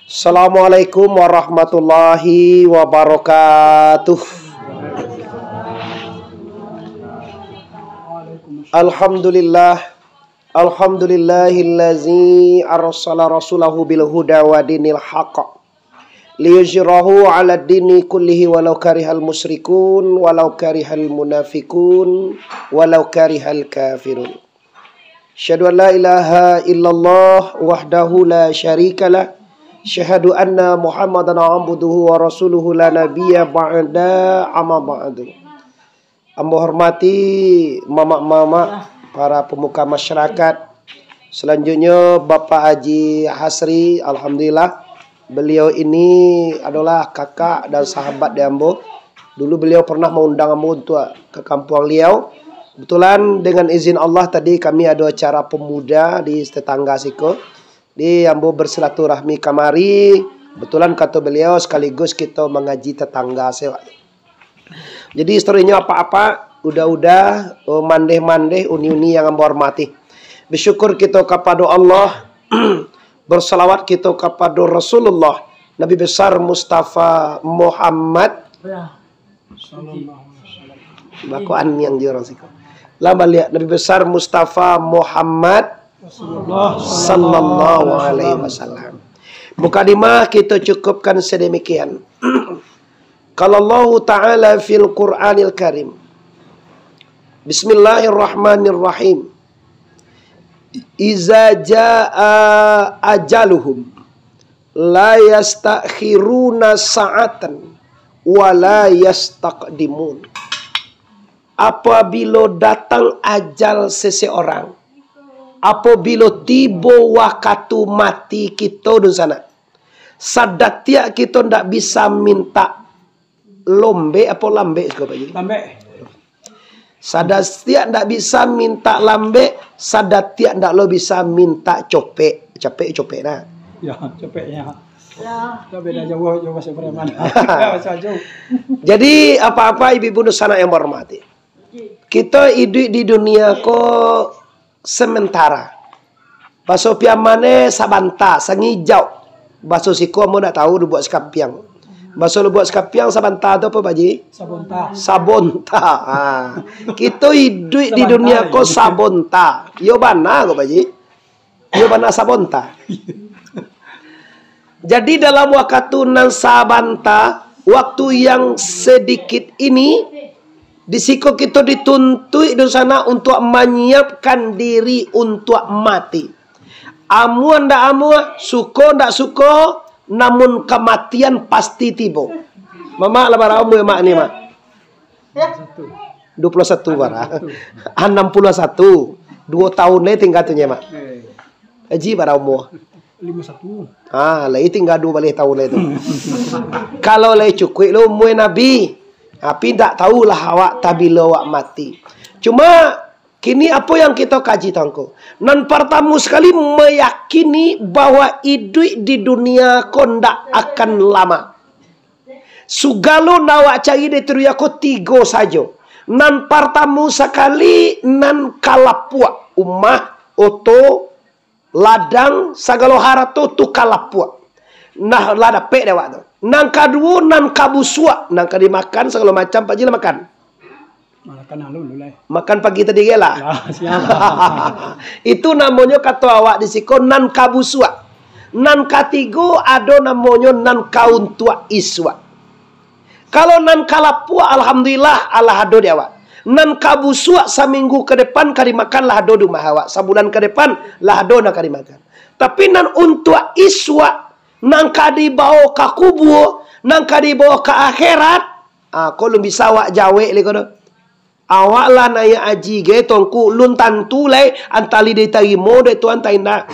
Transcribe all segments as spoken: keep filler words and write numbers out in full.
Assalamualaikum warahmatullahi wabarakatuh. Alhamdulillah. Alhamdulillahillazi arsala rasulahu bil huda wa dinil haq, liyuzhirahu ala dini kullihi walau karihal musyrikun, walau karihal munafikun, walau karihal kafirun. Asyhadu an la ilaha illallah wahdahu la syarikalah. Asyhadu anna Muhammadan abduhu wa rasuluhu la nabiyya ba'da, amma ba'du. Ambo hormati mamak-mamak, para pemuka masyarakat. Selanjutnya Bapak Haji Hasri, alhamdulillah, beliau ini adalah kakak dan sahabat di ambo. Dulu beliau pernah mengundang ambo untuk ke kampuang liau. Kebetulan dengan izin Allah tadi kami ada acara pemuda di tetangga siko. Di ambo bersilaturahmi kamari, kebetulan kato beliau sekaligus kito mangaji tetangga siko. Jadi, historinyo apak-apak, uda-uda, eh, mandeh-mandeh, uni-uni yang ambo hormati. Bersyukur kito kapado Allah, bersalawat kito kapado Rasulullah, Nabi Besar Mustafa Muhammad. Bakoan yang di orang siko. Lah baliak, Nabi Besar Mustafa Muhammad sallallahu alaihi wasallam. Mukadimah kito cukupkan sademikian. Qala Allahu Ta'ala fil Qur'anil Karim. Bismillahirrahmanirrahim. Iza jaa ajaluhum, la yastakhiruna sa'atan, wa la yastaqdimun. Apabilo datang ajal seseorang, apabilo tibo wakatu mati kito dunsanak, sadatiak kito ndak bisa mintak lombek apo lambek siko, Pak Ji? Lambek. Sadatiak ndak bisa mintak lambek, sadatiak ndak lo bisa mintak copek. Capek, copek nah. Ya, copek ya. Ya. Itu beda jauh, jauh bahasa preman. Bahasa jauh. Jadi, apa-apa ibu-ibu dunsanak yang bahormati. Kito iduik di dunia ko sementara. Baso Piaman e sabanta, sangijau. Baso siko ambo ndak tahu, Lubuak Sikapiang. Baso Lubuak Sikapiang sabanta tu apo, Pak Ji? Sabonta. Sabonta. Ha. Kito iduik di dunia ko sabonta. Yo bana ko, Pak Ji. Iyo bana sabonta. Jadi dalam wakatu nan sabanta, waktu yang sedikit ini, di siko kito dituntuik dunsanak untuak manyiapkan diri untuak mati. Amuah ndak amuah, suko ndak suko, namun kamatian pasti tibo. Mamak lah bara umua mak ni, Mak? Duo puluah satu bara. Anam puluah satu. Duo taun lai tingga tu nyo, Mak. Eh. Haji bara umua? Limo satu. Ah, lai tingga duo baleh taun lai tu. Kalau lai cukuik lo umua Nabi. Tapi ndak tahulah awak tabilo awak mati. Cuma, kini apo yang kito kaji, Tuangku? Nan partamo sakali, meyakini bahwa iduik di dunia ko ndak akan lama. Sugalo nan awak cari di dunia ko tigo sajo. Nan partamo sakali, nan ka lapuak, umah, oto, ladang, sagalo harato tu ka lapuak. Nah, lah dapek dek awak tu. Nan kaduo, nan ka busuak, nan ka dimakan sagalo macam, Pak Ji lah makan. Makan alun dulu lai. Makan pagi tadi ge lah. Lah, siap. Itu namonyo kato awak di siko nan ka busuak. Nan katigo ado namonyo nan ka untuak isuak. Kalau nan ka lapuak, alhamdulillah, alah ado di awak. Nan ka busuak saminggu ka depan ka dimakan lah ado di umah awak. Sabulan ka depan lah ado nan ka dimakan. Tapi nan untuak isuak, nan ka dibawo ka kubua, nan ka dibawo ka akhirat, ah, ko lun bisa awak jawek lai ko do. Awak lah naiak haji ge, Tuangku, lun tantu lai antah lai ditarimo dek Tuhan, antah indak.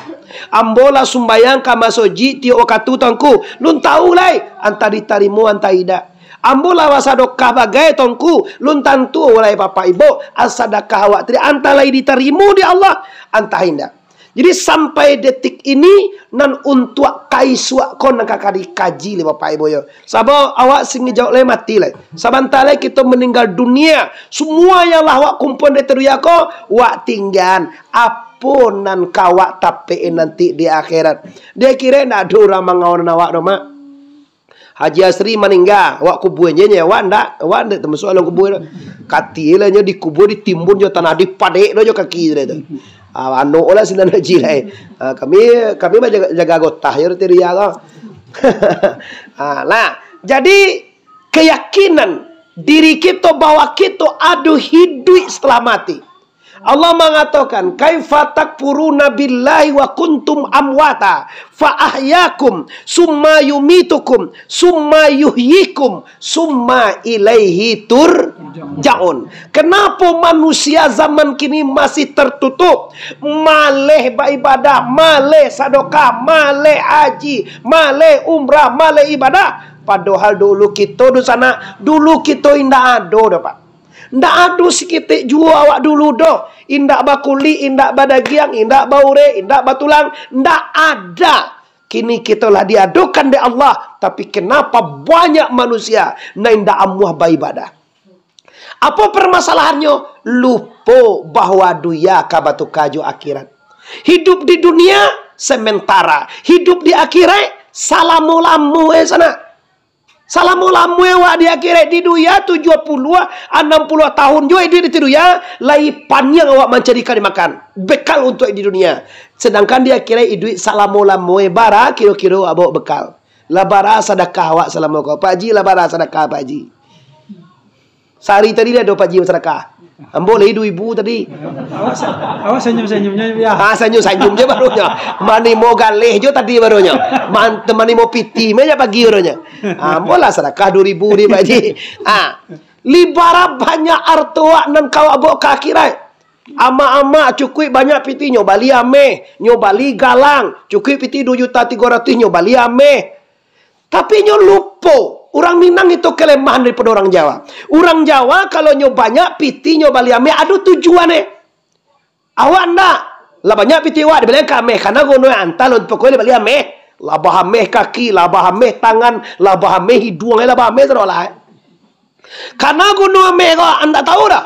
Ambo lah sumbayang ka masojik tiok wakatu, Tuangku, lun tahu lai antah ditarimo, antah indak. Ambo lah basadakah bagai, Tuangku, lun tantu lai Bapak Ibu, sadakah awak tadi antah lai ditarimo dek Allah, antah indak. Jadi, sampai detik ini, nan untuak ka isuak ko nan ka, ka dikaji lai Bapak Ibu yo. Sabab awak sangijau lai mati lai. Sabanta lai kito maningga dunia. Semua yang lah awak kumpuan dari dunia ko, awak tinggaan. Apo apo nan ka awak tapek nanti di akhirat. Di akhirat ndak ado urang mangawan awak doh, Mak. Haji Asri maningga, awak kubua je nyo, awak ndak, awak ndak tamasuk dalam kubua tu. Kati lah nyo dikubua, ditimbun jo tanah, dipadek doh jo kaki sudah tu. Ah, anok lah sinan haji lah, eh. Ah, kami, kami mah jaga, jaga gotah je roti ria ko. Ah, nah, jadi keyakinan diri kito bahwa kito ado hiduik setelah mati. Allah mangatokan, "Kaifa takfuruna billahi wa kuntum amwata, fa ahyakum, summa yumitukum, summa yuhyikum, summa ilaihi turja'un." Kenapa manusia zaman kini masih tertutup? Maleh baibadah, maleh sadakah, maleh haji, maleh umrah, maleh ibadah. Padahal dulu kito, dunsanak, dulu kito indak ado doh, Pak. Ndak ado saketek juo awak dulu doh. Indak bakulik, indak badagiang, indak baurek, indak batulang. Ndak ada. Kini kito lah diadokan dek Allah. Tapi kenapa banyak manusia nan indak amuah baibadah? Apo permasalahannyo? Lupo bahwa dunia ka batuka jo akhirat. Hidup di dunia sementara. Hidup di akhirat salamo-lamo, eh, sanak. Salamo-lamo awak di akhirat, di dunia tujuah puluah, anam puluah tahun juo iduik di dunia, lai paniang awak mancari ka dimakan. Bekal untuak di dunia. Sedangkan di akhirat iduik salamo-lamo, eh, bara kiro-kiro awak bawa bekal. Lah bara sadakah awak salamo ko, Pak Haji, lah bara sadakah, Pak Haji? Sahari tadi lah ado Pak Haji basadakah. Ambo lai duo ribu tadi. Awak sa-, awak sanyum-sanyum nyo, ya. Ah, sanyum-sanyum je barunyo. Manimo galeh jo tadi barunyo. Man-, manimo piti me ja pagi barunyo. Ah, ambo lah sadakah duo ribu di Pak Haji. Ah, lai bara banyak arto awak nan ka awak bawa ka akhirat. Amak-amak cukuik banyak piti, nyo bali ameh, nyo bali galang, cukuik piti duo juta tigo ratuih, nyo bali ameh. Tapi nyo lupo, urang Minang itu kalemahan daripado urang Jawa. Urang Jawa, kalau nyo banyak piti nyo bali ameh, ado tujuan, eh. Awak ndak, lah banyak piti awak, dibali ka ameh, karano guno antah lun pokoknyo dibali ameh. Lah baameh kaki, lah baameh tangan, lah baameh hiduang, lah baameh sadolah, eh. Karano guno ameh ko, ndak tahu doh.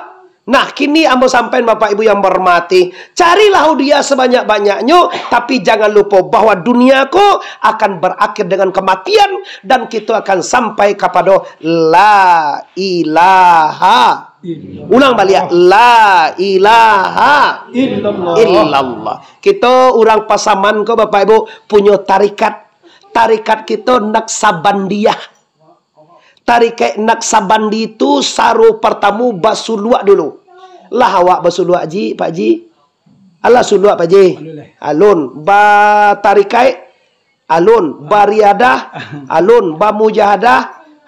Nah, kini ambo sampaikan, Bapak Ibu yang berhormati, carilah dunia sebanyak-banyaknyo, tapi jangan lupo bahwa dunia ko akan berakhir dengan kematian, dan kito akan sampai kapado la ilaha. Illallah. Ulang baliak, la ilaha illallah. Illallah. Kito urang Pasaman ko, Bapak Ibu, punyo tarikat. Tarikat kito Naksabandiah. Tarikaik Naksabandi tu saro partamo basuluak dulu. Lah awak basuluak, Ji, Pak Ji? Alah suluak, Pak Ji? Alun lah. Alun. Batarikaik? Alun. Bariadah? Alun. Bamujahadah?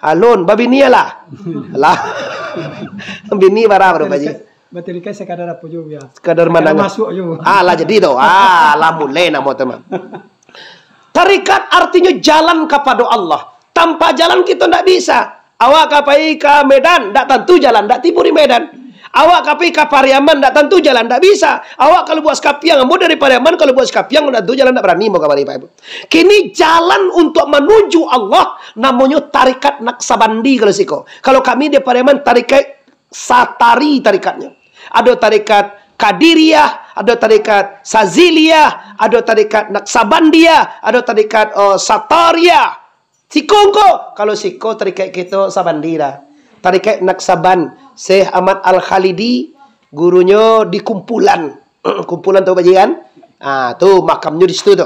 Alun. Babini alah? Alah. Bini bara baru, Pak Ji? Batarikat, batarikat sakadar apo juo, ya. Sakadar manang. Sakadar masuak juo. Ah, lah jadi tu. Ah, lah mulai namo tu mah. Tarikat artinyo jalan kapado Allah. Tanpa jalan kito ndak bisa. Awak ka pai ka Medan, ndak tantu jalan, ndak tibo di Medan. Awak ka pai ka Pariaman, ndak tantu jalan, ndak bisa. Awak ka Lubuak Sikapiang, ambo dari Pariaman ka Lubuak Sikapiang, ndak tantu jalan, ndak barani ambo ka mari, Pak Ibu. Kini jalan untuk manuju Allah, namonyo tarikat Naksabandi kalau siko. Kalau kami di Pariaman, tarikat Satari tarikatnyo. Ado tarikat Kadiriyah, ado tarikat Saziliyah, ado tarikat Naksabandiah, ado tarikat, eh, Satariyah. Siko ngko, kalau siko tarikat kito Sabandi lah. Tarikat Naksaban, Syekh Ahmad Al-Khalidi, gurunyo di Kumpulan. Kumpulan tahu Pak Ji kan? Ah, tu makamnyo di situ tu.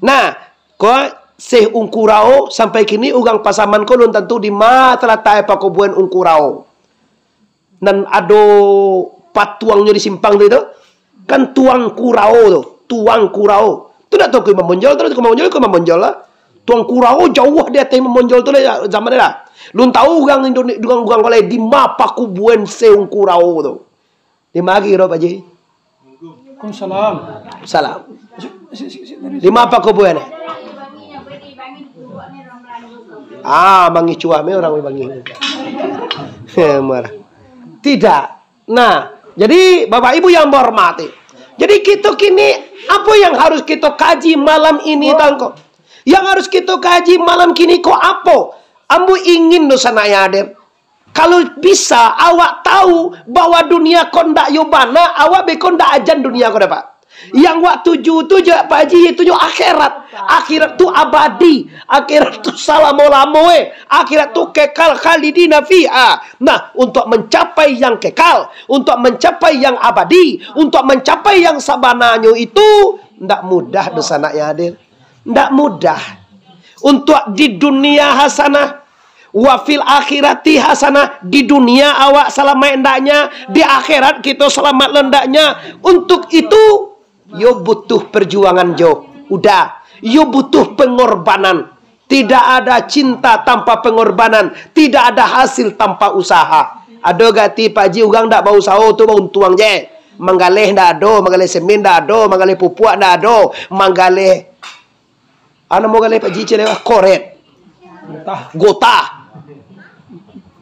Nah, ko Syekh Ungku Rao sampai kini urang Pasaman ko lun tantu di ma talatak pakuburan Ungku Rao. Nan ado patuangnyo di simpang tu, itu kan Tuangku Rao tu, Tuangku Rao. Tu dak tahu ko Imam Bonjol, tu dak tahu ko Imam Bonjol, ko Imam Bonjol lah. Tuangku Rao jauah di ateh Imam Bonjol tu lah zaman dia lah. Lun tahu urang Indone-, urang, urang ko lai di ma pakuburan Syekh Ungku Rao tu. Di ma kiro, Pak Ji? Waalaikumsalam. Salam. Si, si, si, si, tadi. Di ma pakuburan? Ah, mangicuah me urang mangicuah. Marah. Tidak. Nah, jadi Bapak Ibu yang berhormati, jadi kito kini, apo yang harus kito kaji malam ini, tangko? Yang harus kito kaji malam kini ko apo? Ambo ingin do sanak yang hadir, kalau bisa awak tahu bahwa dunia ko ndak yo bana, awak beko ndak ajan dunia ko dapek. Yang wak tuju tu jo, Pak Haji, itu jo akhirat. Akhirat tu abadi. Akhirat tu salamo-lamo, eh. Akhirat tu kekal khalidina fiha. Nah, untuk mencapai yang kekal, untuk mencapai yang abadi, untuk mencapai yang sabananyo itu, ndak mudah, dunsanak yang hadir. Ndak mudah. Untuk di dunia hasanah, wa fil akhirati hasanah, di dunia awak salamaik ndaknya, di akhirat kito salamaik lo ndaknya. Untuk itu, yo butuh perjuangan jo. Udah, yo butuh pengorbanan. Tidak ada cinta tanpa pengorbanan, tidak ada hasil tanpa usaha. Ado gati, Pak Haji, urang ndak bausaho tu bauntuang je. Manggaleh ndak ado, manggaleh semen ndak ado, manggaleh pupuak ndak ado, manggaleh, ah, namo galeh Pak Haji, cewek, koret. Gotah. Gotah.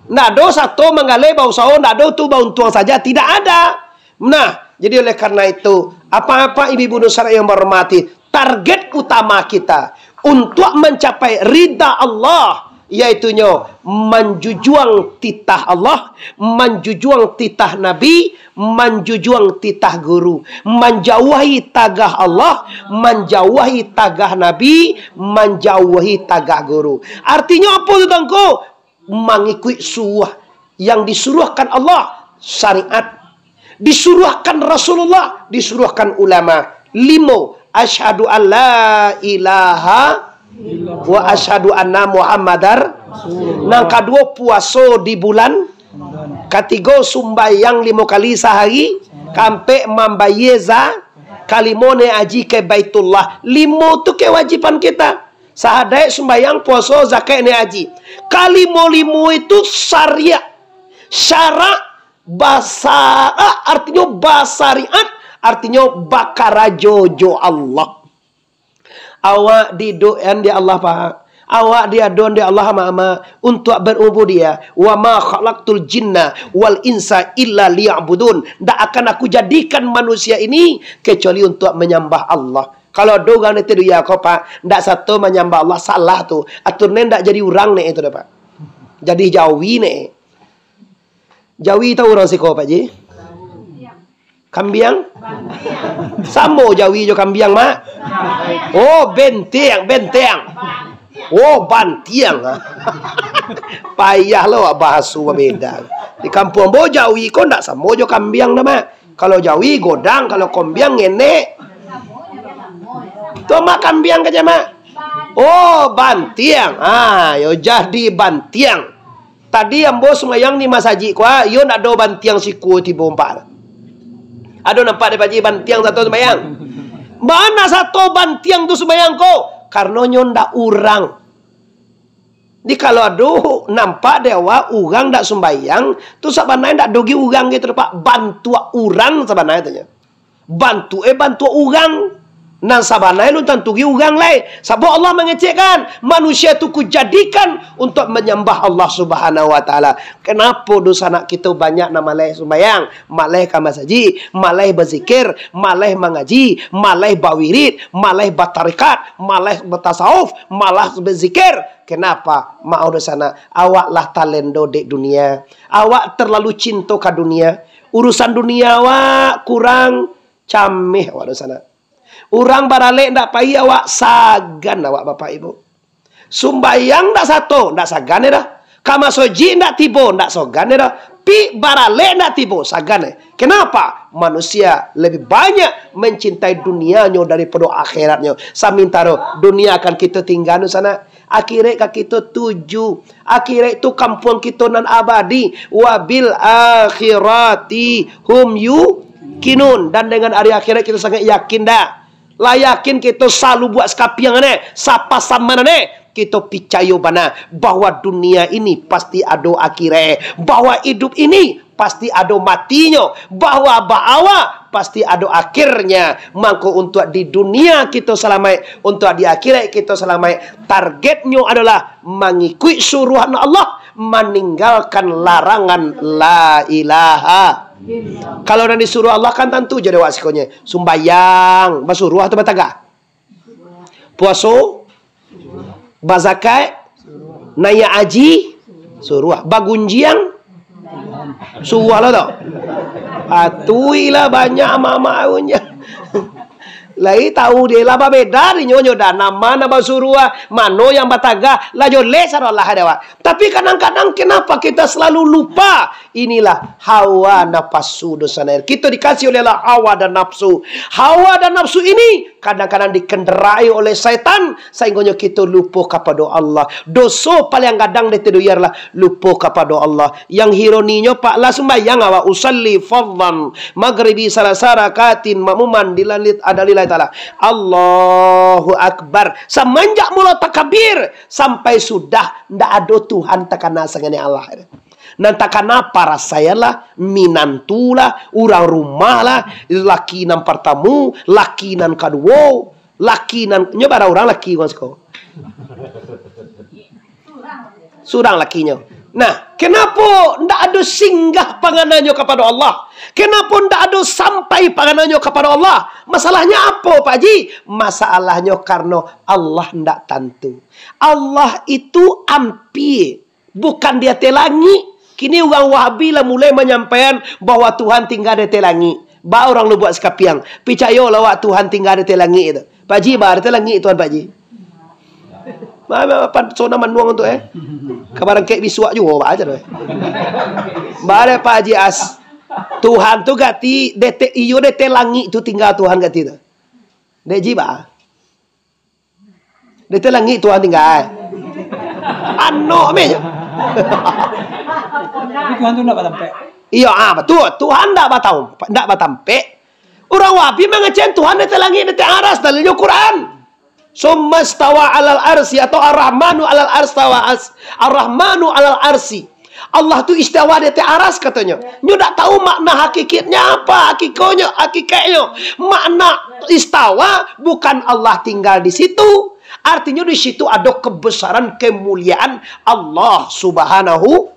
Ndak ado sato manggaleh bausaho, ndak ado tu bauntuang saja, tidak ada. Nah, jadi oleh karena itu, apa-apa ibu-ibu dunsanak yang berhormati, target utama kita untuk mencapai ridha Allah, yaitunyo manjujuang titah Allah, manjujuang titah Nabi, manjujuang titah guru, manjauahi tagah Allah, manjauahi tagah Nabi, manjauahi tagah guru. Artinyo apo tu, Tuangku? Mangikuik suruah yang disuruahkan Allah, syariat, disuruahkan Rasulullah, disuruahkan ulama. Limo, asyhadu an la ilaha wa asyhadu anna Muhammadar. Nan kaduo, puaso di bulan. Katigo, sumbayang limo kali sahari. Kaampek, mambayie za-, kalimo, naiak haji ka Baitullah. Limo tu kewajiban kita. Sahadaik, sumbayang, puaso, zakat, naiak haji. Kalimo-limo itu syariat. Syarak, basyarak, artinyo basyariat, artinyo bakarajo jo Allah. Awak diiduikan dek Allah, Pak. Awak diadoan dek Allah, Amak-amak, untuak berubudiyah. "Wa ma khalaqtul jinna wal insa illa liya'budun." Ndak akan Aku jadikan manusia ini kecuali untuak manyambah Allah. Kalau ado urang di dunia ko, Pak, ndak sato manyambah Allah, salah tu. Atun ne ndak jadi urang ne itu dah, Pak. Jadi jawi ne. Jawi tahu urang siko, Pak Ji? Kambiang? Samo jawi jo kambiang, Mak? Oh, bentiang, bentiang. Oh, bantiang. Payah lo awak bahaso babeda. Di kampuang ambo jawi ko ndak samo jo kambiang dah, Mak. Kalau jawi godang, kalau kombiang ngenek. Tu, Mak, kambiang ka, Mak? Oh, bantiang. Ah, yo jadi bantiang. Tadi ambo sumbayang di masajik ko, ah, iyo ndak ado bantiang sikua tibo, Pak. Ado nampak dek Pak Ji bantiang sato sumbayang? Mana sato bantiang tu sumbayang ko? Karano nyo ndak urang. Jadi kalau ado nampak dek awak urang ndak sumbayang, tu sabananyo ndak ado gi urang gitu, Pak. Bantuak urang sabananyo tu nyo. Bantuak, eh, bantuak urang. Nan sabananyo alun tantu gi urang lai. Sabab Allah mangecekkan, manusia tu Kujadikan untuak manyambah Allah Subhanahu wa Taala. Kenapo dunsanak kito banyak nan maleh sumbayang, maleh ka masajik, maleh bazikir, maleh mangaji, maleh bawirid, maleh batarekat, maleh batasawuf, maleh bazikir? Kenapa? Maoh dunsanak, awak lah talendo dek dunia. Awak terlalu cinto ka dunia. Urusan dunia awak kurang, cameh awak dunsanak. Urang baralek ndak pai, awak sagan awak, Bapak Ibu. Sumbayang ndak sato, ndak sagan e doh. Ka masojik ndak tibo, ndak sagan e doh. Pi baralek ndak tibo, sagan e. Kenapa? Manusia lebih banyak mencintai dunianyo daripado akhiratnyo. Samintaro dunia akan kito tingga, dunsanak. Akhirat ka kito tuju. Akhirat tu kampuang kito nan abadi. "Wabil akhirati hum yuqinun." Dan dengan ari akhirat kito sangat yakin dah. Lah yakin kito salubuak sakapiang ne, sapasaman ne, kito picayo bana bahwa dunia ini pasti ado akhirat, bahwa idup ini pasti ado matinyo, bahwa baawa pasti ado akhirnyo. Mangko untuak di dunia kito salamaik, untuak di akhirat kito salamaik, targetnyo adolah mangikuik suruah Allah, maninggalkan larangan la ilaha. Kalau nan disuruah Allah kan tantu jo dek awak sikonyo. Sumbayang, basuruah atau batagah? Puaso, bazakat, naiak haji, suruah. Bagunjiang, suruah lo tu. Patuilah banyak amak-amak gunjiang. Lai tahu dek lah babeda dinyo nyo dah. Nama nan basuruah, mano yang batagah, lah jaleh saro lah dek awak. Tapi kadang-kadang kenapa kita selalu lupa? Inilah hawa napasu dosa nair. Kita dikasih oleh Allah hawa dan nafsu. Hawa dan nafsu ini kadang-kadang dikendarai oleh syaitan, sahinggonyo kita lupa kapado Allah. Doso paling gadang di dunia adalah lupa kapado Allah. Yang ironinyo, Pak, lah sumbayang awak, usalli fardhan maghribi salasa rakaatin makmuman lillahi, lillahi ta'ala. Allahu Akbar. Samanjak mulo takabir sampai sudah, ndak ado Tuhan takana sangaran Allah. Nan takana parasaian lah, minantu lah, urang rumah lah, laki nan partamo, laki nan kaduo, laki nan, nyo bara urang laki urang siko. Surang lakinyo. Nah, kenapo ndak ado singgah pangananyo kapado Allah? Kenapo ndak ado sampai pangananyo kapado Allah? Masalahnyo apo, Pak Haji? Masalahnyo karano Allah ndak tantu. Allah itu ampia, bukan di ateh langik. Kini urang Wahabi lah mulai manyampaian bahwa Tuhan tingga di ateh langik. Ba urang lo buek sakapiang. Picayolah awak Tuhan tingga di ateh langik tu. Pak Haji, ba di ateh langik Tuhan, Pak Haji. Ba, ba, ba, pan-, sona manuang tu, eh. Ka barangkek bisuak juo, ba aja tu, eh. Ba dek Pak Haji As. Tuhan tu gati di ateh, iyo di ateh langik tu tingga Tuhan gati tu. Dek Ji, ba. Di ateh langik Tuhan tingga. Anok meh. Tapi Tuhan tu ndak batampek. Iyo, ah, batua. Tuhan ndak batau-, ndak batampek. Urang Wahabi mangecek Tuhan di ateh langik, di ateh aras, dalilnyo Quran. Summa stawa alal arsi atau Ar-Rahmanu alal arsi, stawa as-, Ar-Rahmanu alal arsi. Allah tu istawa di ateh aras, katonyo. Nyo dak tahu makna hakikatnya apa, hakikonyo, hakikatnyo. Makna istawa bukan Allah tinggal di situ. Artinyo di situ ado kebesaran, kemuliaan Allah Subhanahu.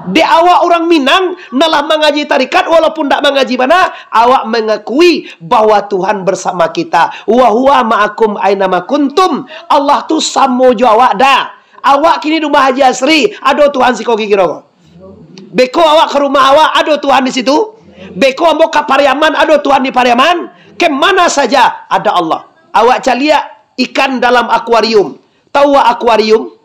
Dek awak urang Minang, nan lah mangaji tarikat, walaupun dak mangaji bana, awak mangakui bahwa Tuhan bersama kita. Wa huwa ma'akum aina ma kuntum. Allah tu samo jo awak dah. Awak kini di rumah Haji Asri, ado Tuhan siko kiro-kiro ko? Beko awak ka rumah awak, ado Tuhan di situ? Beko ambo ka Pariaman, ado Tuhan di Pariaman? Kemana saja ada Allah. Awak caliak ikan dalam akuarium. Tahu awak akuarium?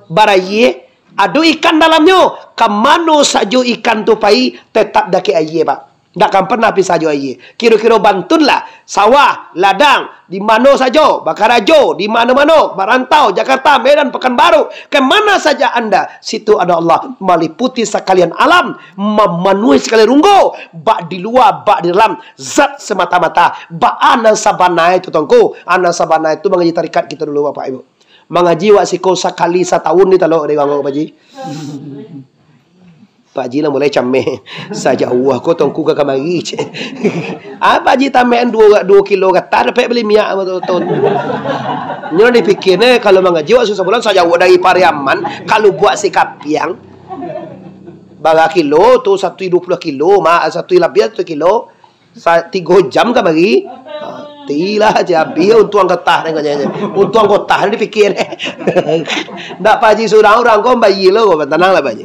Barayie. Ado ikan dalamnyo. Ka mano sajo ikan tu pai, tetap dakek ayie, Pak. Ndak akan pernah pisah jo ayie. Kiro-kiro bantun lah, sawah, ladang, di mano sajo, bakarajo, di mano-mano, marantau, Jakarta, Medan, Pekanbaru, ke mana saja anda, situ ada Allah, maliputi sakalian alam, mamanuhi sakalian runggo, bak di lua, bak di dalam, zat semata-mata, baa nan sabana itu, Tuangku, a nan sabana itu mangaji tarikat kito dulu, Bapak Ibu. Mangaji wak siko sakali satahun di talok dek urang ko, Pak Haji. Pak Haji lah mulai cameh. Sajauah ko Tuangku ka kamari, cek. Ah, Pak Haji tamekan duo, duo kilo gatah dapek bali minyak tu, ton. Nyo dipikir ne, kalau mangaji wak sabulan sajauah dari Pariaman, kalau buek sakapiang, bara kilo tu, satu duo puluah kilo, ma-, satu labiah satu kilo. Sa-, tigo jam kamari. Ha, tilah, habis untuang getah, tengoknyo. Untuang getah ni dipikir. Ndak, Pak Haji surang urang ko, bayia lo, tananglah, Pak Haji.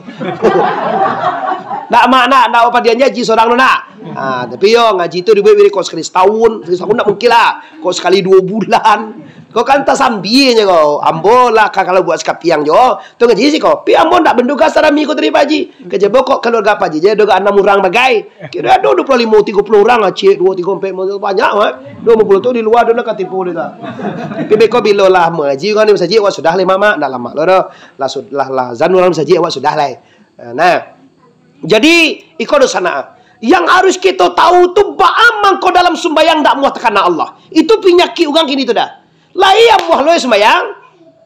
Ndak, Mak, ndak, ndak, Pak Haji surang tu, ndak. Ha, tapi yo, ngaji tu dibuek biri kok sakali satahun, sakali satahun ndak mungkin lah. Kok sakali duo bulan. Kok kan tasambianyo kok. Ambo lah ka-, kalau buek sakapiang jo. Tu ngaji siko. Pi ambo ndak manduga sarami ko tadi, Pak Haji. Kecek bokok kaluarga Pak Haji je, doga anam urang bagai. Kiro ado duo puluah limo, tigo puluah urang, acik, duo, tigo, ampek, banyak, ha. Duo puluah tu di lua, ado nak katipu dia tu. Tapi beko bilo lah mangaji urang di masajik, awak sudah lai, Mak, ndak lamak lo doh. Lah sud-, lah, lah azan urang masajik, awak sudah lai. Nah, jadi, iko dosa nak. Yang harus kito tahu tu, baa mangko dalam sumbayang ndak muah takana Allah. Itu panyakik urang kini tu dah. Lai amuah lo sumbayang,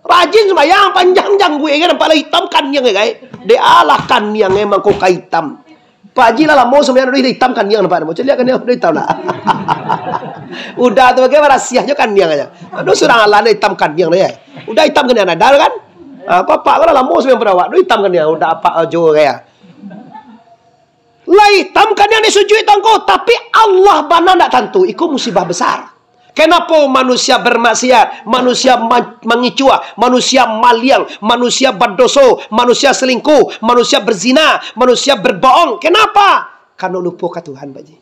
rajin sumbayang, panjang jangguik, kan, nampak lah itam kaniang, kan. Dek alah kaniang emang ko ka itam. Pak Haji lah lamo sumbayang, udah itam kaniang nampak. Macam lihat kaniang udah itam lah. Udah tu bagai barasiah jo kaniang aja. Aduh, surang alah dah itam kaniang dah, ya. Udah itam kaniang dah, kan? Ah, bapak ko lah lamo sumbayang pado awak, udah itam kaniang, udah apak ajo gaya. Lah itam kaniang di sujuik tu Tuangku, tapi Allah bana ndak tantu. Iko musibah besar. Kenapo manusia bermaksiat, manusia ma-, mangicuah, manusia maliang, manusia badoso, manusia selingkuh, manusia berzina, manusia berbohong? Kenapa? Karena lupa ka Tuhan, Pak Ji.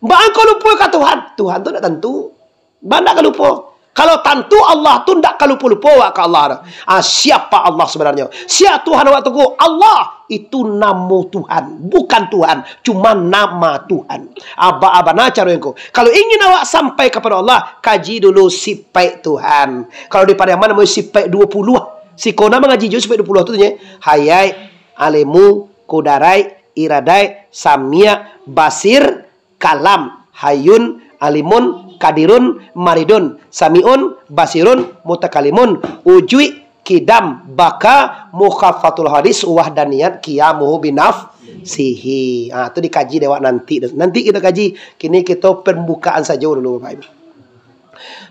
Baa kau lupo ka Tuhan? Tuhan tu ndak tantu. Baa ndak ka lupo? Kalau tantu Allah tu ndak ka lupo-lupo awak ka Allah tu. Ah, siapa Allah sebenarnya? Sia Tuhan awak tu ko? Allah itu namo Tuhan, bukan Tuhan, cuma nama Tuhan. Aba-abana caro yang ko. Kalau ingin awak sampai kepada Allah, kaji dulu sipaik Tuhan. Kalau di Pariaman namonyo sipaik dua puluh. Siko nan mangaji jo sipaik dua puluh tu nyo. Hayaik, Alimu, Kudaraik, Iradaik, Samiak, Basir, Kalam, Hayun, Alimun, Kadirun, Maridun, Samiun, Basirun, Mutakalimun, Ujuik, Kidam, Baka, Mukhafatul Hadis, Wahdaniyat, Qiyamuhu Binafsihi. Ah, tu dikaji dek awak nanti. Nanti kito kaji. Kini kito pembukaan sajo dulu, Bapak Ibu.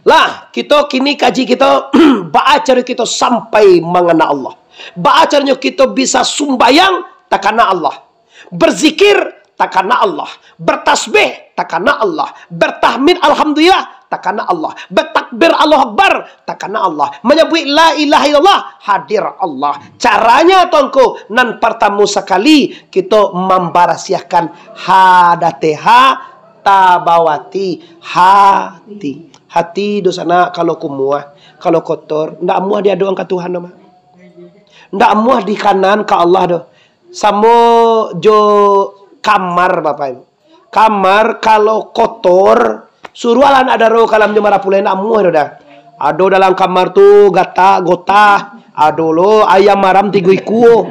Lah, kito kini kaji kito, baa caro kito sampai mangana Allah. Baa caronyo kito bisa sumbayang takana Allah. Berzikir takana Allah. Bertasbih takana Allah. Bertahmid alhamdulillah takana Allah. Bertakbir Allahu Akbar takana Allah. Manyabuik la ilaha illallah hadir Allah. Caranya tu angko, nan partamo sakali kito mambarasiahkan hadateha tabawati hati. Hati do sanak kalau kumuah, kalau kotor, ndak amuah diadokan ka Tuhan doh, Mak. Ndak amuah dikanakan ka Allah doh. Samo jo kamar, Bapak Ibu. Kamar kalau kotor, suruahlah anak daro ka dalam jo marapulai, ndak amuah doh dah. Ado dalam kamar tu gatak, gotah, ado lo ayam maram tigo ikua.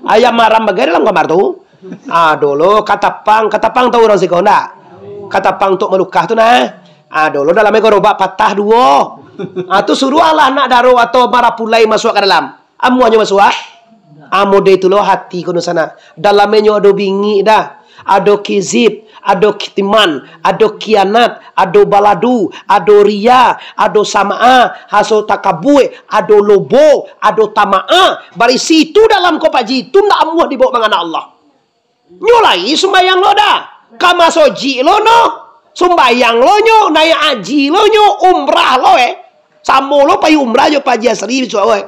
Ayam maram bagai dalam kamar tu. Ah, dulu katapang, katapang tahu urang siko ndak? Katapang tuk malukah tu nah. Ah, dulu dalamnyo garobak patah duo. Ah, tu suruahlah anak daro atau marapulai masuak ka dalam. Amuahnyo masuak? Ah, model tu lo hati ko nu sanak. Dalamnyo ado bingik dah. Ado kizib, ado kitiman, ado kianat, ado baladu, ado riya, ado samaah, haso takabue, ado lobo, ado tamaah. Barisi tu dalam ko Pak Ji, tu ndak amuah dibaok mangana Allah. Nyo lai sumbayang lo dah. Ka masojik lo no. Sumbayang lo nyo, naiak haji lo nyo, umrah lo eh. Samo lo pai umrah jo Pak Ji Asri bisuak eh.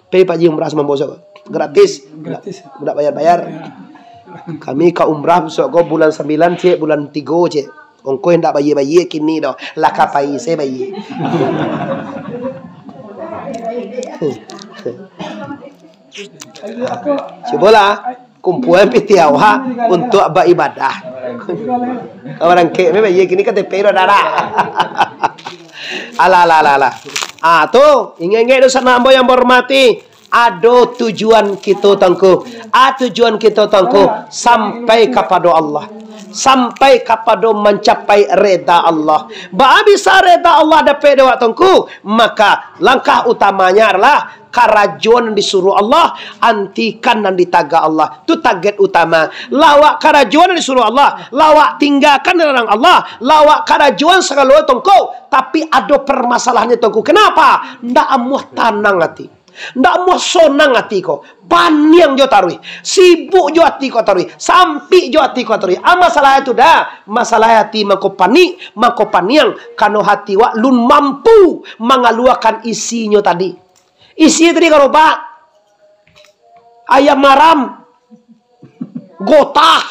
Pai Pak Ji umrah sumambo bisuak. Gratis. Gratis. Ndak bayar-bayar. Ya. Kami ka umrah bisuak ko bulan sambilan, cek, bulan tigo, cek. Ongkoh indak bayia-bayia kini doh. Lah ka pai se bayia. Cubolah, kumpuan pitih awak untuak baibadah. Ka barangkek me bayia kini K T P doh dah. Alah, alah, alah, alah. Ah, tu, ingek-ingek tu sanak ambo yang bahormati. Ado tujuan kito tangko. Ah, tujuan kito tangko sampai kapado Allah. Sampai kapado mancapai reda Allah. Baa bisa reda Allah dapek dek awak tangko? Maka langkah utamanya adalah karajo nan disuruah Allah, antikan nan ditagah Allah. Tu target utama. Lah awak karajo nan disuruah Allah, lah awak tinggakan dilarang Allah, lah awak karajo sagalo tangko, tapi ado parmasalahannyo tangko. Kenapa? Ndak amuah tanang ati. Ndak amuah sonang ati ko. Paniang jo taruih. Sibuk jo ati ko taruih. Sampik jo ati ko taruih. Ah, masalah itu dah. Masalah ati mangko panik, mangko paniang. Kano hati wak lun mampu mangaluakan isinyo tadi. Isi tadi garobak. Ayam maram. Gotah.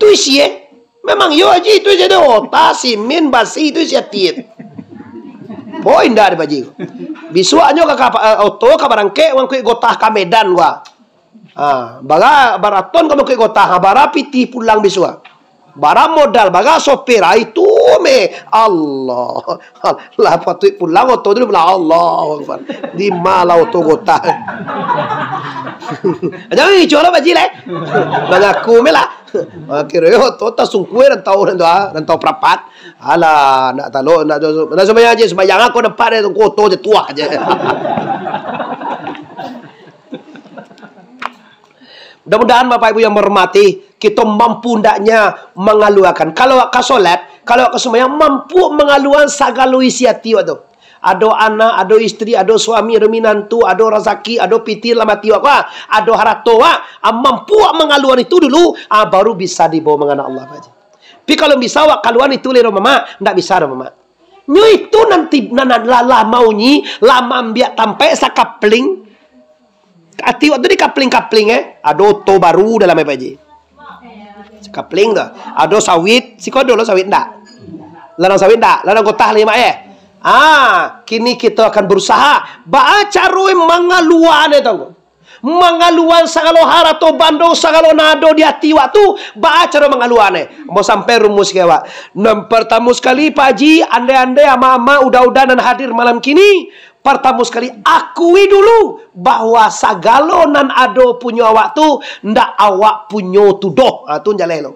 Tu isi eh. Memang iyo Haji, itu jadi otah, simin, basi, itu isi ati. Boy, indak di Pak Ji. Bisuaknyo ka, ka, eh, oto ka barangkek, mangkuik gotah ka Medan gua. Ha, bara, baraton ka mangkuik gotah, ha, bara pitih pulang bisuak. Bara modal, bara sopir, ha, itu meh. Allah. Lah patuik pulang oto tu, lah Allahu Akbar. Di ma lah oto gotah. Jangan ricuah lah Pak Ji lah. Mangaku meh lah. Akhirnyo tu tasungkui rantau, rantau, rantau parapat. Alah, nak talok, nak, nak sumbayang Haji, sumbayang aku nampak dia tu, kotor je, tuah je. Mudah-mudahan Bapak Ibu yang menghormati, kita mampu hendaknya mengaluakan. Kalau ka solat, kalau ka sumbayang, mampu mengaluakan sagalo isi hati awak tu. Ado anak, ado isteri, ado suami, ado minantu, ado razaki, ado pitih dalam ati awak, wah, ado harato, wah, ah, mampu awak mangaluan itu dulu, ah, baru bisa dibawa mangana Allah, Pak Haji. Tapi kalau bisa awak kaluan itu leh, Mamak, ndak bisa doh, Mamak. Nyo itu nanti, nan, nan lah, lah maunyi, lah maambiak tampek sakapling. Ati awak tu dikapling-kapling, eh. Ado oto baru dalam, eh, Pak Haji. Kapling tu. Ado sawit, siko ado lo sawit ndak? Ladang sawit ndak? Ladang gotah lai, Mak, eh? Ah, kini kito akan berusaha. Baa caro mangaluan e, Tuangku? Mangaluan sagalo harato bando, sagalo nan ado di ati wak tu, baa caro mangaluan e? Ambo sampai rumus ka awak. Nan partamo sakali, Pak Haji, andai-andai ama-ama, uda-uda nan hadir malam kini, partamo sakali, akui dulu bahwa sagalo nan ado punyo awak tu, ndak awak punyo tu doh. Ha, tu jaleh lo.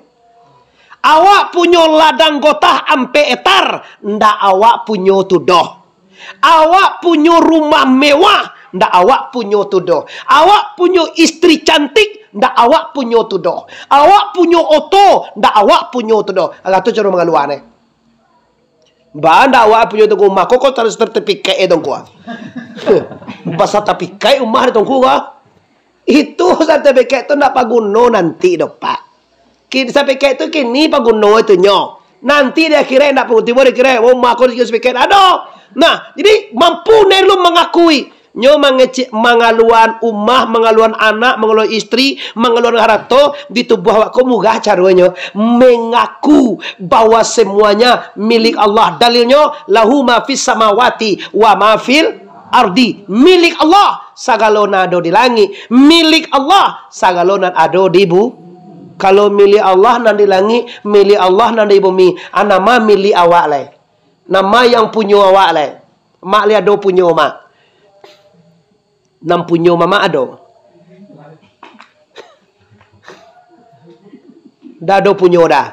Awak punyo ladang gotah ampek etar, ndak awak punyo tu doh. Awak punyo rumah mewah, ndak awak punyo tu doh. Awak punyo istri cantik, ndak awak punyo tu doh. Awak punyo oto, ndak awak punyo tu doh. Agak tu caro mangaluan e. Ba ndak awak punyo tu rumah, kok, kok taruih sertifikat e, Tuangku, ah? Basertifikat rumah di Tuangku, ah? Itu sertifikat tu ndak paguno nanti doh, Pak. Ki-, sertifikat tu kini paguno itu nyo. Nanti di akhirat ndak paguno, tibo di akhirat, oh, mako di sertifikat ado. Nah, jadi mampu nyo dulu mangakui. Nyo mangecek, mangaluan umah, mangaluan anak, mangaluan istri, mangaluan harato di tubuah awak ko murah caronyo. Mengaku bahwa semuanya milik Allah. Dalilnyo, "Lahu ma fis samawati wa ma fil ardi." Milik Allah sagalo nan ado di langik. Milik Allah sagalo nan ado di bu-, kalau milik Allah nan di langik, milik Allah nan di bumi, a, nama milik awak lai? Nama yang punyo awak lai? Mak lai ado punyo, Mak? Nan punyo mamak ado? Ndak ado punyo doh.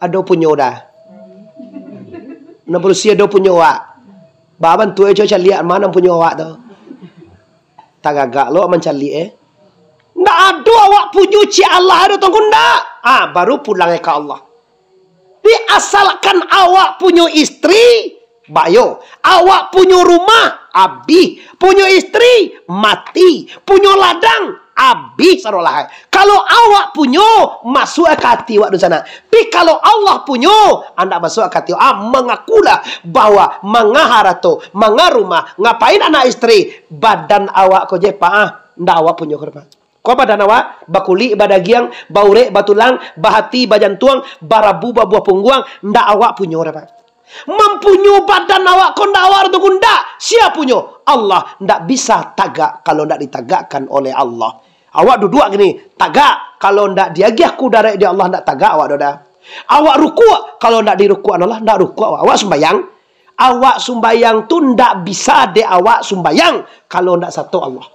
Ado punyo doh. Nan padusi ado punyo awak. Ba bantuak e, cubo caliak ma nan punyo awak tu. Tagagak lo mancaliak e. Ndak ado awak punyo, ciek Allah ado, Tuangku, ndak. Ah, baru pulang e ka Allah. Di asalkan awak punyo istri, bayo. Awak punyo rumah, abih. Punyo istri, mati. Punyo ladang, abih sarolah. Kalau awak punyo, masuak ka ati awak dunsanak. Tapi kalau Allah punyo, andak masuak ka ati awak. Ah, mangakulah bahwa manga harato, manga rumah, ngapain anak istri, badan awak ko je, Pak, ah, ndak awak punyo ko, Pak. Ko badan awak, bakulik, badagiang, baurek, batulang, bahati, bajantuang, barabu, babuah pungguang, ndak awak punyo doh, Pak. Mampunyo badan awak ko ndak awak tu, ndak. Sia punyo? Allah. Ndak bisa tagak kalau ndak ditagakkan oleh Allah. Awak duduak gini, tagak. Kalau ndak diagiah kudarek di Allah, ndak tagak awak doh doh. Awak rukuak, kalau ndak dirukuak Allah, ndak rukuak awak. Awak sumbayang. Awak sumbayang tu ndak bisa dek awak sumbayang kalau ndak sato Allah.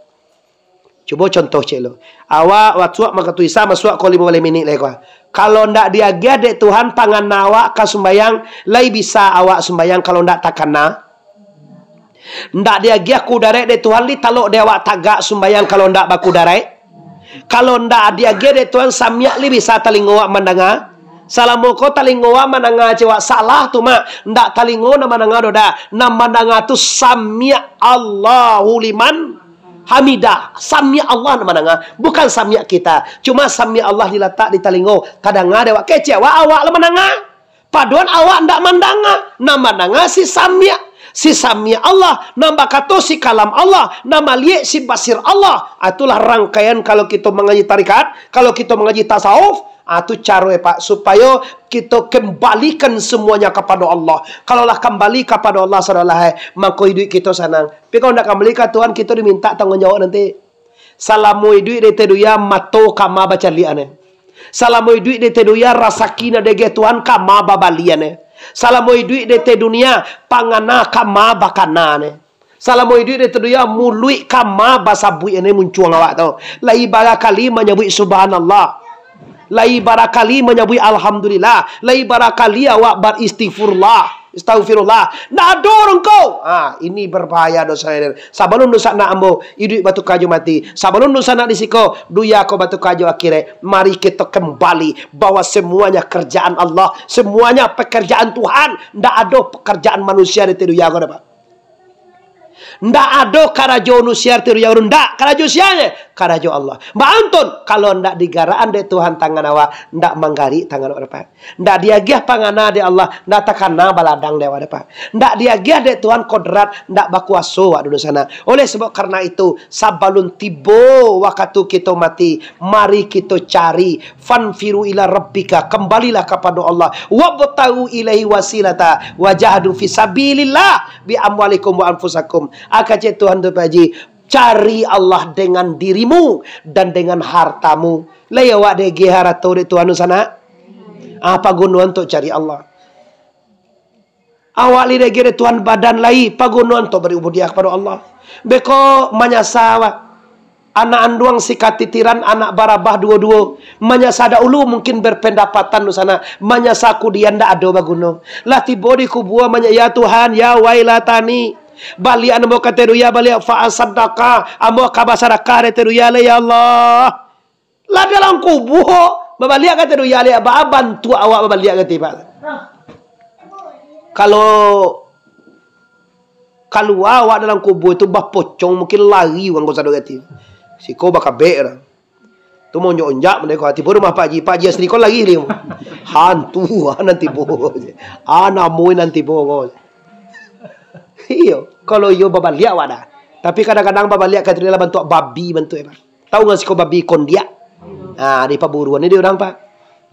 Cubo contoh ciek lo. Awak watuak mangkatuisa masuak ko limo baleh minik lai ko. Kalau ndak diagiah dek Tuhan pangana awak ka sumbayang, lai bisa awak sumbayang kalau ndak takana? Ndak diagiah kudarek dek Tuhan, lai talok dek awak tagak sumbayang kalau ndak bakudarek? Kalau ndak diagiah dek Tuhan samiak, lai bisa talingo awak mandanga? Salamo ko talingo awak mandanga ciek awak salah tu, Mak. Ndak talingo nan mandanga doh doh. Nan mandanga tu samiak Allahu liman hamidah. Samiak Allah nan mandanga, bukan samiak kita. Cuma samiak Allah dilatak di talingo. Tadanga dek awak, kecek awak, awak lah mandanga. Padohal awak ndak mandanga. Nan mandanga si samiak. Si samiak Allah, nan bakato si kalam Allah, nan maliek si basir Allah. Ah, itulah rangkaian kalau kito mangaji tarikat, kalau kito mangaji tasawuf, ah, tu caro e, Pak, supayo kito kembalikan semuanya kepada Allah. Kalau lah kembali kepada Allah, saudara, eh, mangko iduik kito sanang. Tapi kalau ndak kembali ka Tuhan, kito diminta tanggung jawab nanti. Salamo iduik di ateh dunia, mato kama bacaliak ne. Salamo iduik di ateh dunia, rasaki nan diagiah Tuhan kama babalian ne. Salamo iduik di ateh dunia, pangana kama bakana ne. Salamo iduik di ateh dunia, muluik kama basabuik ne muncuang awak tu. Lai barakali manyabuik subhanallah. Lai barakali manyabuik alhamdulillah. Lai barakali awak baristighfirullah. Astaghfirullah. Ndak ado urang ko. Ah, ini berbahaya dosa ini. Sabalun dunsanak ambo iduik batuka jo mati. Sabalun dunsanak di siko, dunia ko batuka jo akhirat. Mari kito kembali bahwa semuanya kerjaan Allah. Semuanya pekerjaan Tuhan. Ndak ado pekerjaan manusia di dunia ko, Pak. Ndak ado karajo manusia di dunia ko, ndak. Karajo sia ne? Karajo Allah. Baantun, kalau ndak digarakan dek Tuhan tangan awak, ndak manggarik tangan awak dapek. Ndak diagiah pangana dek Allah, ndak takana baladang dek awak dapek. Ndak diagiah dek Tuhan kodrat, ndak bakuaso awak dulu sana. Oleh sebab karena itu, sabalun tibo wakatu kito mati, mari kito cari, fanfiru ila rabbika, kembalilah kapado Allah, wabtagu ilaihi wasilata, wajahadu fi sabilillah bi amwalikum wa anfusakum. Aka cek Tuhan tu, Pak Haji, cari Allah dengan dirimu dan dengan hartamu. Lai awak dek harato dek Tuhan tu sanak? Ah, pagunoan tu cari Allah. Awak lai dek Tuhan badan lai, pagunoan tu bari ubudiah kapado Allah. Beko manyasa awak. Anak anduang si katitiran, anak barabah duo-duo. Manyasa dahulu mungkin berpendapatan tu sanak. Manyasa kudian ndak ado baguno. Lah tibo di kubua manya-, ya Tuhan, ya wailatani. Baliak ambo ka teduya baliak fa asaddaqa, ambo ka basadakah dek teduya lai, ya Allah. Lah dalam kubua, babaliak ka teduya lai, baa bantuak awak babaliak ka ti, Pak? Kalau kalua awak dalam kubua tu bapocong, mungkin lari urang ko sado ka ti. Siko bakabek dah. Tu monjak-onjak mandai ko, tibo rumah Pak Haji, Pak Haji asli ko lari lai. Hantu, ah, nan tibo. Ah, namuin nan tibo ko. Iyo, kalau iyo babaliak awak dah. Tapi kadang-kadang babaliak ka tu dalam bantuak babi bantuak, Pak. Tahu nggak siko babi kondiak? Ah, di paburuan ni dia orang, Pak.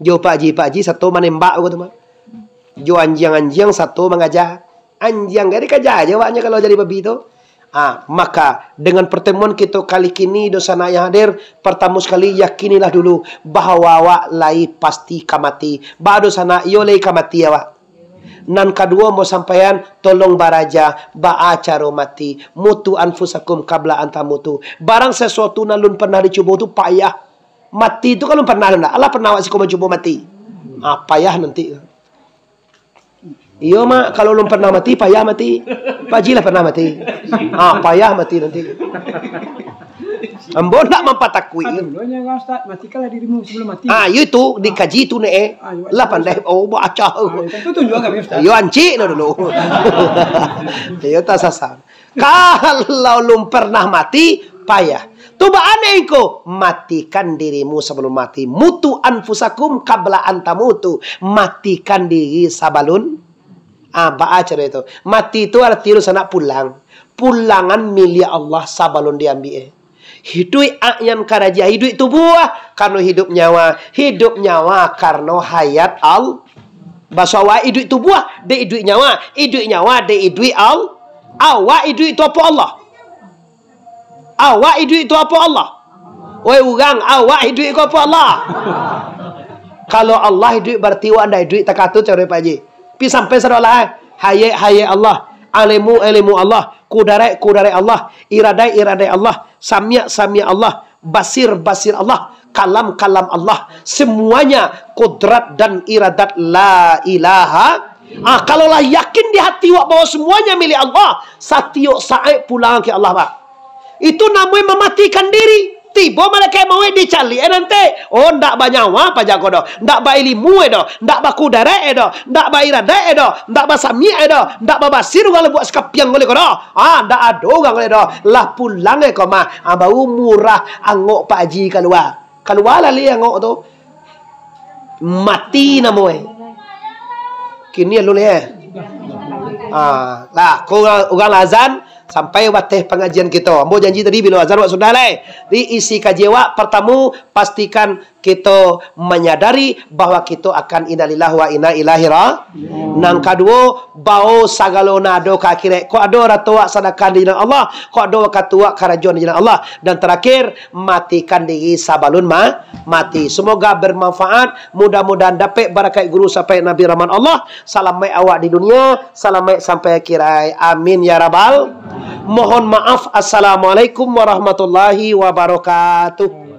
Jo Pak Haji, Pak Haji sato manembak ko tu, Pak. Jo anjiang-anjiang sato mangaja. Anjiang gak dikaja aja awaknyo kalau jadi babi tu. Ah, maka dengan pertemuan kita kali kini, dosa nak yang hadir, pertama sekali yakinilah dulu bahwa awak lai pasti ka mati. Ba dosa nak, iyo lai ka mati awak. Nan kaduo, mau sampaian, tolong baraja, baa caro mati. Mutu anfusakum qabla an tamutu. Barang sesuatu nan lun pernah dicubo tu payah. Mati tu kan lun pernah, ndak? Alah pernah awak siko mancubo mati. Ah, payah nanti. Iyo, Mak, kalau lun pernah mati, payah mati. Pak Haji lah pernah mati. Ah, payah mati nanti. Ambo ndak mampatakuik. Anu, doanya kan, Ustaz, matikanlah dirimu sebelum mati. Ah, iyo itu, dikaji tu, Nek, eh. Ah, iyo, Lah pandai, oh, baca. Ah, iyo, tentu tunjuk kami, Ustaz. Iyo, ancik no dulu. Iyo, tasasar. Kalau lun pernah mati, payah. Tu baa iko, matikan dirimu sebelum mati. Mutu anfusakum qabla an tamutu. Matikan diri sabalun, ah, baa caro itu. Mati tu arti lu sanak pulang. Pulangan milik Allah sabalun diambiak, eh. Hiduik a'yan karaja hiduik tubuah, karano hidup nyawa. Hidup nyawa karano hayat al-, baso awak iduik tubuah, dek iduik nyawa. Iduik nyawa, dek iduik al-, awak iduik tu apo Allah? Awak iduik tu apo Allah? Oi urang, awak iduik ko apo Allah? Kalau Allah iduik, bararti awak ndak iduik, takah tu caro Pak Haji. Pi sampai sadolah, eh. Hayek, hayek Allah. Alimu, alimu Allah. Kudarat, kudarat Allah. Iradaik, iradaik Allah. Samiak, samiak Allah. Basir, basir Allah. Kalam, kalam Allah. Semuanya, kudrat dan iradat la ilaha. Ah, kalau lah yakin di hati awak bahwa semuanya milik Allah, satiok saat pulang ke Allah, Pak. Itu namonyo mamatikan diri. Tibo malaikat mauik dicaliak, eh, nanti. Oh, ndak banyawa paja ko doh. Ndak bailimu, eh, doh. Ndak bakudarat, eh, doh. Ndak bairadat, eh, doh. Ndak basamiak, eh, doh. Ndak babasir, urang lah buek sakapiang ko doh. Ah, ndak ado urang ko doh. Lah pulang, eh, ko mah. Ah, baru murah angok Pak Haji kalua. Kalua lah lai angok tu. Mati namonyo. Kini alun, eh. Ah, lah, ko urang, urang lah azan, sampai bateh pangajian kito. Ambo janji tadi, bilo azan awak sudah lai. Di isi kaji awak, partamo, pastikan kito manyadari bahwa kito akan innalillahi wa inna ilaihi ra-, Nan kaduo, bao sagalo nado ka akhirat. Kok ado arato awak sadakah di jalan Allah, kok ado wakatu awak karajoan di jalan Allah. Dan terakhir, matikan diri sabalun ma-, mati. Semoga bermanfaat, mudah-mudahan dapek barakat guru sampai Nabi rahmat Allah, salamaik awak di dunia, salamaik sampai akhirat. Amin ya rabbal. Mohon maaf. Assalamualaikum warahmatullahi wabarakatuh.